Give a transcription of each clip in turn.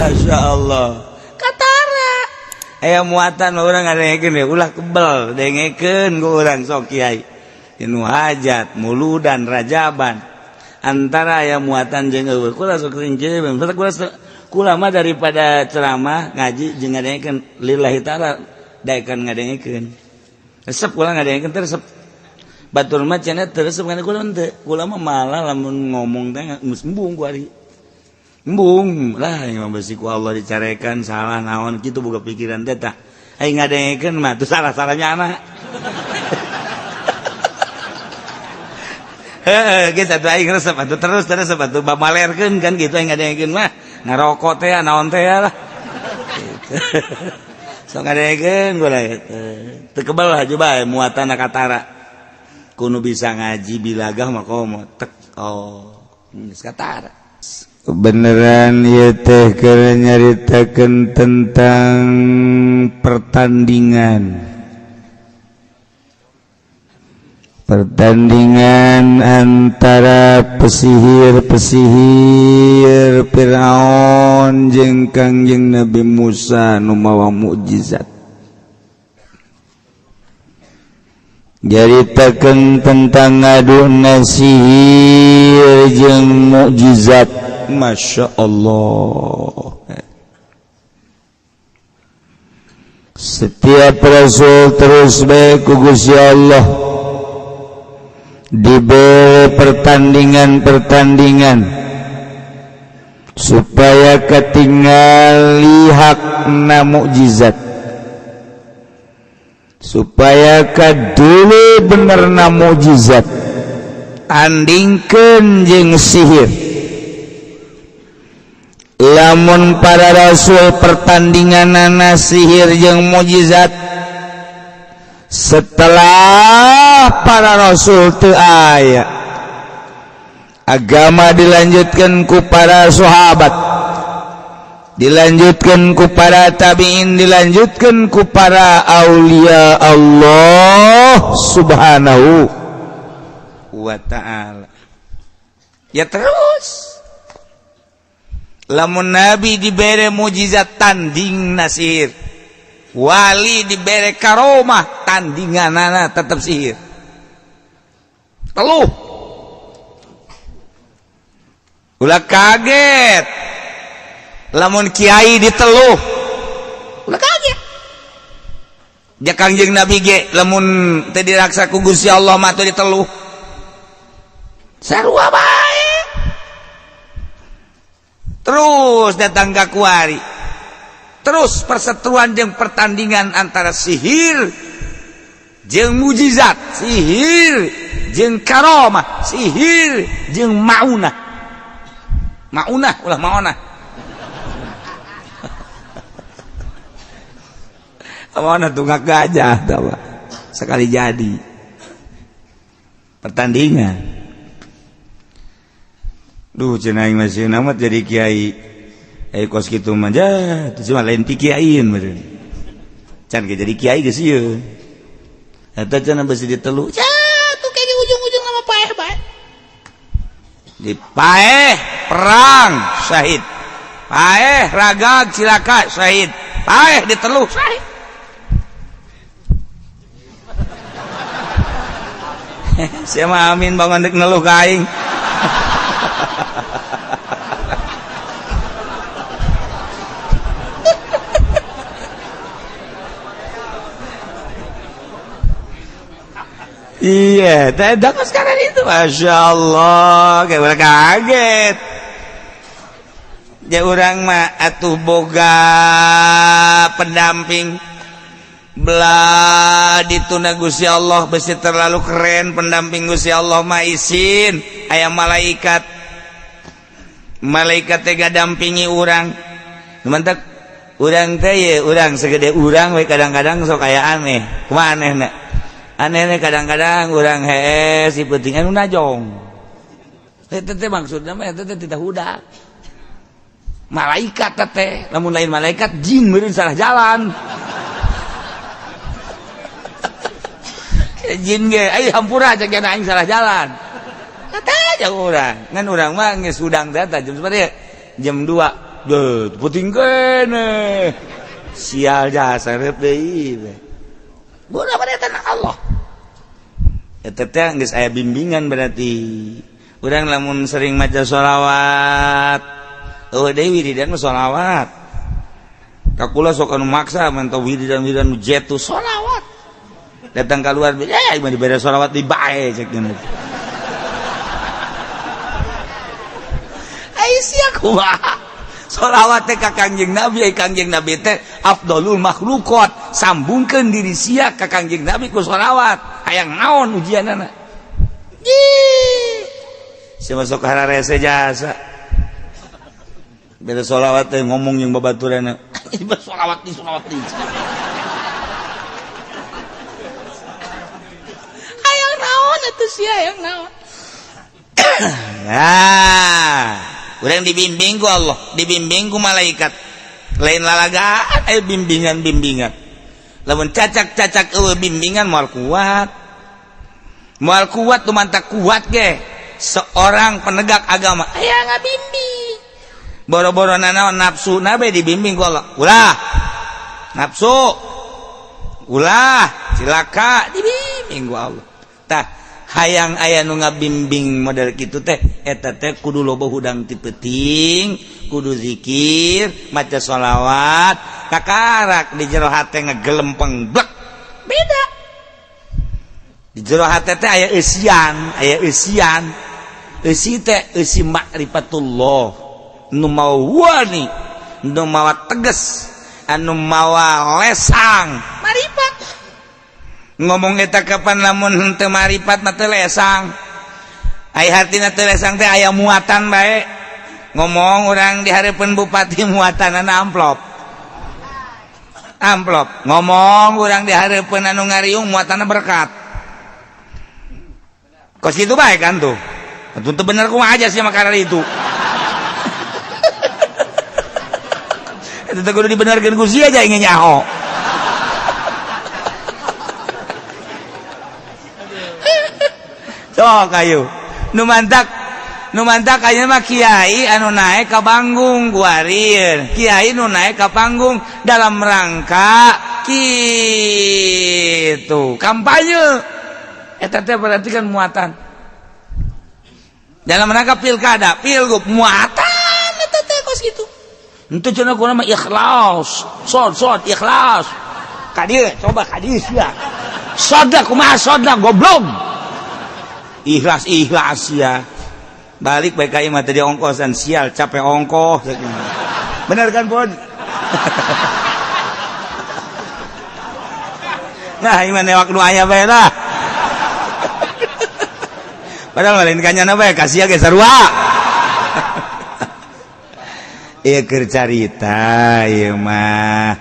Masya Allah katara aya muatan urang ngadengekeun we ulah kebel dengekeun ku urang sok kiai nu hajat muludan rajaban antara aya muatan jeung eueuh kula sok sering jeung kula mah daripada ceramah ngaji jeung ngadengekeun lillahi taala daekan ngadengekeun resep kula ngadengekeun teh resep batur mah cenah teu resep kana kula henteu kula mah malah lamun ngomong teh geus embung ku ari embung lah yang besi ku Allah dicarekan salah naon kitu boga pikiran teh tah aing ngadengekeun mah teu salah-salahnya anak. Heeh geus atuh aing resep atuh terus terus atuh bamalerkeun kan kitu aing ngadengekeun mah ngarokok teh naon teh lah gitu. Sok ngadengekeun kula teu kebel lah coba muatan katara kudu bisa ngaji bilagah mah komo tek oh geus katara. Beneran ieu teh keur nyaritakeun tentang pertandingan. Pertandingan antara pesihir-pesihir Fir'aun jeung Kangjeng Nabi Musa nu mawa mukjizat. Nyaritakeun tentang ngadu sihir jeung mukjizat. Masya Allah. Setiap rasul terus bae ku Gusti Allah diberi pertandingan-pertandingan supaya ketinggali hakna mukjizat, supaya kadulu benerna mukjizat andingkeun jeung sihir. Lamun para rasul pertandinganana sihir jeung mukjizat, setelah para rasul teu aya, agama dilanjutkan ku para sahabat, dilanjutkan ku para tabiin, dilanjutkan ku para aulia Allah Subhanahu wa ta'ala. Ya terus lamun nabi dibere mukjizat tanding nasir, wali dibere karomah tandinganana tetap sihir. Teluh ulah kaget lamun kiai diteluh, ulah kaget. Ja Kangjeng Nabi ge lamun teu diraksa ku Gusti Allah mah teu diteluh, sarua bae. Terus datang ka kuari, terus perseteruan jeung pertandingan antara sihir jeung mujizat, sihir jeung karomah, sihir jeung maunah. Maunah ulah maunah. Maunah tunggak gajah tawa. Sekali jadi pertandingan. Duh cenah aing masih amat jadi kiai. Kos kitu mah jah, teu cuma lain ti kiaiin meureun. Can ge jadi kiai geus ieu. Eta cenah besi ditelu. Cah, tuh kayaknya ujung-ujung nama paeh bae. Di paeh perang syahid. Paeh ragag cilaka syahid. Paeh diteluh syahid. Sia mah amin bangun dek neluh ka aing. Iya, teh sekarang itu, masya Allah, kayak orang kaget. Ya orang mah atuh boga pendamping, belah dituna Gusti Allah besi terlalu keren pendamping Gusti Allah mah isin, aya malaikat, malaikat teh dampingi urang. Mantak urang teh ye urang segede urang we kadang-kadang sok aya aneh, kumaha anehna? Aneh kadang-kadang urang hees si penting anu najong. Eta teh maksudna mah eta teh tidak hudak. Malaikat teh, lamun lain malaikat jin meureun salah jalan. Jin ge ai hampura cek aing salah jalan. Kata aja urang. Ngan urang mah geus hudang teh jam sabar jam 2. Deuh, penting keneh. Sial jasa rep deui we. Guna pada tanah Allah. Eta teh geus aya bimbingan berarti. Urang lamun sering maca sholawat, eueuh deui wiridan mah sholawat. Ka kula sok anu maksa mantau wiridan-wiridan nu jetu sholawat. Datang keluar, eh mah dibere sholawat di bae cek dina. Ai sia kumaha? Sholawat teh ka Kangjeng Nabi, ai Kangjeng Nabi teh afdolul makhluqat. Sambungkeun diri sia ka Kangjeng Nabi ku sholawat. Hayang naon ujianana? Ih. Sia masuk hararese jasa. Beda sholawat teh ngomong jeung babaturanna. Sholawat di sholawat di. Hayang naon atuh sia hayang naon? Ya. Urang dibimbing ku Allah, dibimbing ku malaikat. Lain lalagaan aya bimbingan-bimbingan. Lamun cacak-cacak eueuh bimbingan moal kuat. Moal kuat tu mantak kuat ge. Seorang penegak agama aya ngabimbing. Boro-boro nanaon nafsu nabe dibimbing ku Allah. Ulah. Nafsu. Ulah, cilaka dibimbing ku Allah. Tah, hayang aya nu ngabimbing model kitu teh eta teh kudu loba hudang ti peuting, kudu zikir, maca sholawat, kakarak di jero hate ngegelempeng blek. Beda. Di jero hate teh aya eusian, aya eusian. Eusi teh eusi makrifatullah. Nu mawa wani, nu mawa tegas, anu mawa lesang, marifat. Ngomong eta kapan lamun henteu maripat mah teu lesang. Ai hartina teu lesang teh aya muatan bae. Ngomong urang di hareupeun bupati muatanana amplop. Amplop. Ngomong urang di hareupeun anu ngariung muatanna berkat. Kos kitu bae kan tuh. Atuh teu bener kumaha aja sih makanan itu. Eta teh kudu dibenerkeun ku sia aja ingin nyaho. Sok ayo. Nu mantak ayeuna mah kiai anu naik ka panggung guarieun. Kiai nu naik ka panggung dalam rangka kitu kampanye. Eta teh berarti kan muatan. Dalam rangka pilkada, pilgub muatan eta teh kos kitu. Henteu cenah kuna mah ikhlas. Sod ikhlas. Ka dieu coba ka dieu sia. Soda kumaha soda goblok. Ikhlas ikhlas ya. Balik baik ka imah tadi ongkosan sial capek ongkoh. Bener kan Pun? Nah imah newak nu aya bae lah. Padahal lain kanyana bae kasih ge sarua. Ieu keur carita ieu mah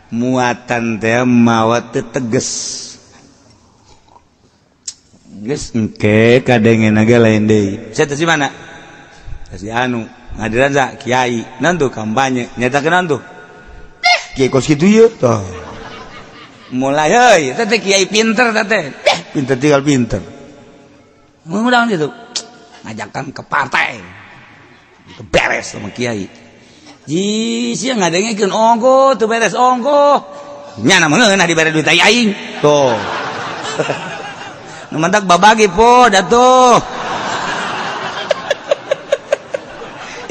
muatan teh mawa teu teges. Geus engke kadengen ge lain deui. Sia teh si mana? Si anu ngadiran sa kiai. Naon tuh kampanye nyatakeun naon tuh? Kiai kos kitu ieu tah. Mulai heuy teh teh kiai pinter teh teh. Pinter tinggal pinter. Ngundang gitu. Ngajakan ke partai. Beres sama kiai. Ji sia ngadengekeun ongkoh teu beres ongkoh. Nyana meunah dibere duit aing. Tuh. Nu mantak babagi po datuh.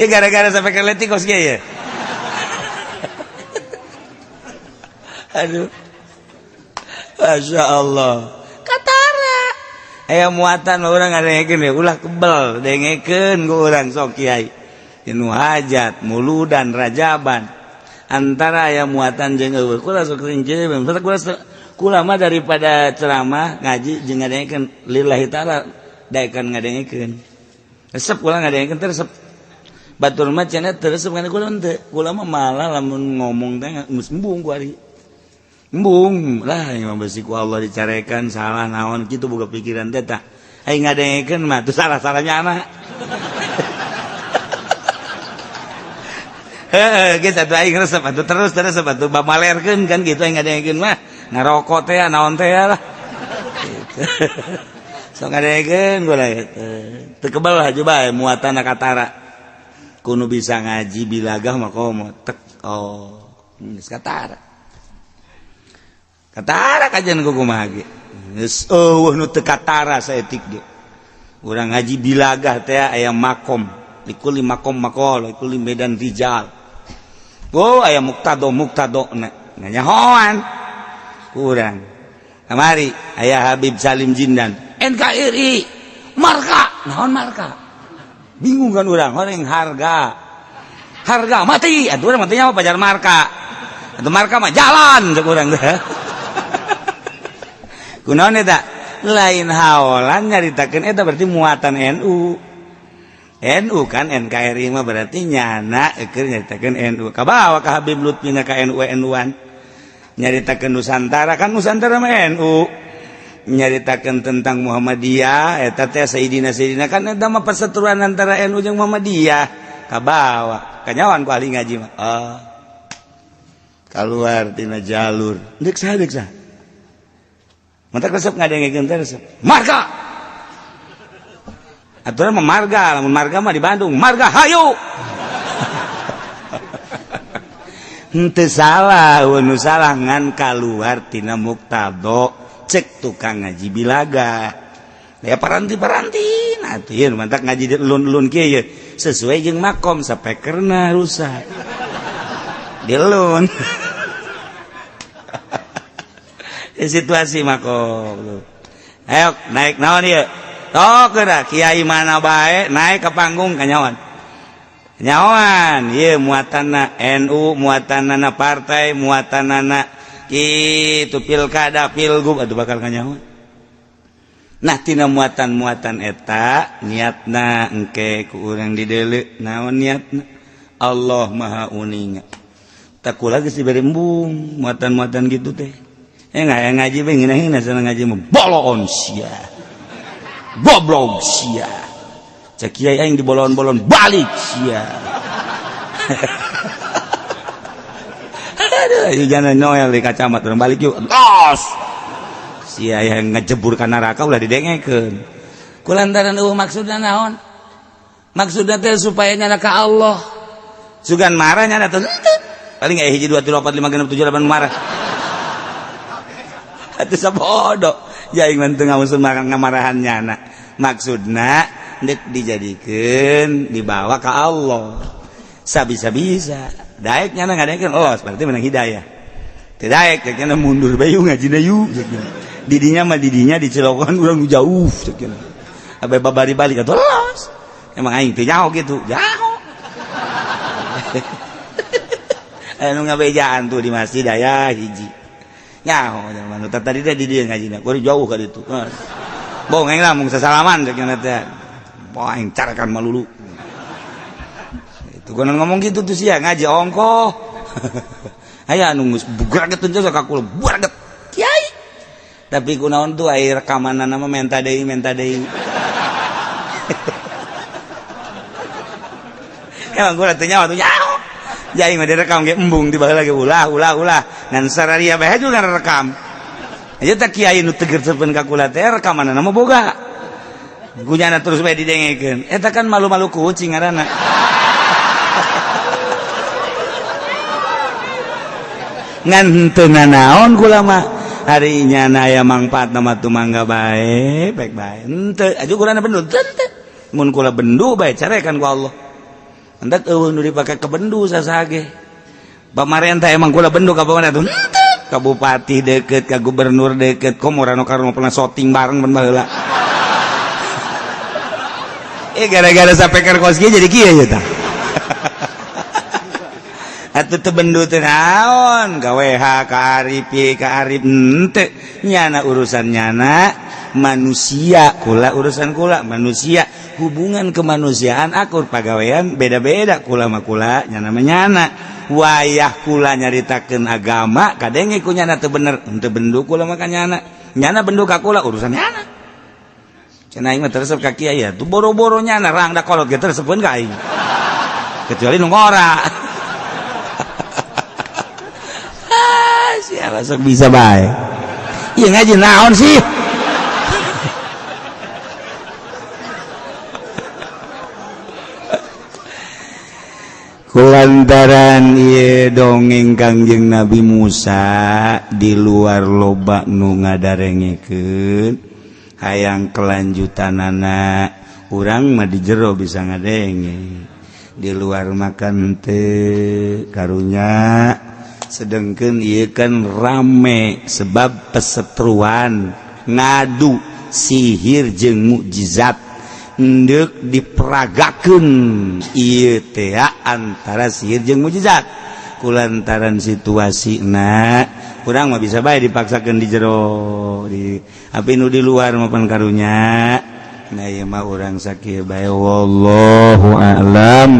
Ya gara-gara sampai ke letik kos kiai ya. Aduh. Masya Allah. Katara. Aya muatan urang ngadengekeun ya ulah kebel dengekeun ku urang sok kiai. Nu hajat, muludan, rajaban. Antara aya muatan jeung eueuh. Kula sok sering jeung kula mah daripada ceramah ngaji jeung ngadengekeun lillahi taala daekan ngadengekeun. Resep kula ngadengekeun teh resep. Batur mah cenah teu resep kana kula henteu. Kula mah malah lamun ngomong teh geus embung ku ari. Embung lah imam besi ku Allah dicarekan salah naon kitu boga pikiran teh tah. Ai ngadengekeun mah teu salah-salahnya anak. Heeh, geus atuh aing resep atuh terus resep atuh bamalerkeun kan kitu aing ngadengekeun mah. Ngarokok teh naon teh lah. Gitu. Sok ngadengekeun gua lah teu kebel lah coba muatan katara. Kuno bisa ngaji bilagah mah komo tek oh geus katara. Katara kajian ku kumaha ge. Geus eueuh nu teu katara saeutik ge. Urang ngaji bilagah teh aya makom, likuli makom maqal, likuli medan rijal. Oh aya muktado muktado na nganyahoan kurang. Kamari aya Habib Salim Jindan NKRI marka naon marka bingung kan urang orang harga harga mati atuh urang matinya apa pajar marka atuh marka mah jalan cek urang teh kunaon eta lain haolan nyaritakeun eta berarti muatan NU NU kan NKRI mah berarti nyana keur nyaritakeun NU kabawa ka Habib Lutfi na ka NU NU-an nyaritakeun Nusantara kan Nusantara mah NU nyaritakeun tentang Muhammadiyah eta teh Sayyidina Sayyidina kan eta mah perseteruan antara NU jeung Muhammadiyah kabawa kanyawan ku ahli ngaji mah oh keluar tina jalur deuk saha deuk saha mantak resep ngadengekeun teh resep marga aturan mah marga lamun marga mah di Bandung marga hayu henteu salah nu salah ngan kaluar tina muktado cek tukang ngaji bilaga ya paranti-paranti nah tuh ieu mantak ngaji di elun-elun kieu ye sesuai jeung makom sapekerna rusak dilun situasi makom ayo naik naon ieu tok geura kiai mana bae naik ke panggung kanyawan nyawan ieu muatanna NU muatanna partai muatanna itu pilkada pilgub atuh bakal kanyawan. Nah tina muatan-muatan eta niatna engke ku urang dideuleu naon niatna Allah Maha Uninga tak kula geus dibere embung muatan-muatan gitu teh ngaji bae ngeunah sana ngaji mah bolon sia goblok sia cek kiai aing dibolon-bolon balik sia. Aduh jangan Noel di kacamata urang balik yuk los sia yang ngejebur ka neraka ulah didengekeun kulantaran eueuh maksudna naon maksudna teh supaya nyana ka Allah sugan marah nyana teh paling aya 1 2 3 4 5 6 7 8 marah atuh sabodo jaing mah teu ngamusun ngamarahan nyana maksudna deuk dijadikeun dibawa ka Allah sabisa-bisa daek nyana ngadekeun los berarti menang hidayah teu daek cek nyana mundur bae yuk ngajina yuk didinya mah didinya di Cilokan urang jauh cek nyana abe babari balik atuh los emang aing teu nyaho kitu nyaho anu ngabejaan tuh di masjid aya hiji nyaho zaman tadi teh di dieu ngajina kuari jauh ka ditu bohong aing lah mung sasalaman cek nyana teh boh aing carakan malulu itu konon ngomong gitu tuh sia ngaji ongkoh aya anu geus bugraget teh ka kula bugraget kiai tapi kunaon tuh aya rekamanna mah menta deui emang kula teh nyawa tuh nyaho jai mah direkam ge embung di baheula ge ulah ulah ulah ngan sararia bae juga rekam aja teh kiai nu teger sepen ka kula teh rekamanna mah boga gunyana terus bae didengekeun eta kan malu-malu kucing ngaranna ngan henteu nanaon kula mah hari nyana aya mangfaatna mah tumangga bae baik bae henteu aju kulana bendu teu mun kula bendu bae carekan ku Allah hendak eueuh nu dipake ke bendu sasage pamarentah emang kula bendu ka pamarentah henteu ka bupati deket ka gubernur deket komo Rano Karno pernah syuting bareng ban baheula gara-gara sapeker kos kieu jadi kieu ya tah atuh teu bendu teh naon ka WH ka Arif ka Arif henteu nyana urusan nyana manusia kula urusan kula manusia hubungan kemanusiaan akur pagawean beda-beda kula mah kula nyana mah nyana wayah kula nyaritakeun agama kadenge ku nyana teu bener henteu bendu kula mah ka nyana nyana bendu ka kula urusan nyana cenah aing mah teu resep ka kiai ya tuh boro-boro nyana rangda kolot ge teu resepeun ka aing kecuali nu ngora ah siapa sok bisa bae ieu ngaji naon sih Kulantaran ieu dongeng Kangjeng Nabi Musa di luar loba nu ngadarengekeun, hayang kelanjutanana. Urang mah di jero bisa ngadenge, di luar makan teu karunya. Sedangkan ieu kan rame sebab pesetruan ngadu sihir jeung mukjizat, endek diperagakeun ieu teh antara sihir jeung mukjizat. Kulantaran situasi na kurang mah bisa bae dipaksakeun di jero di tapi nu di luar mapan karunya. Nah, ieu mah urang sakieu bae, wallahu a'lam.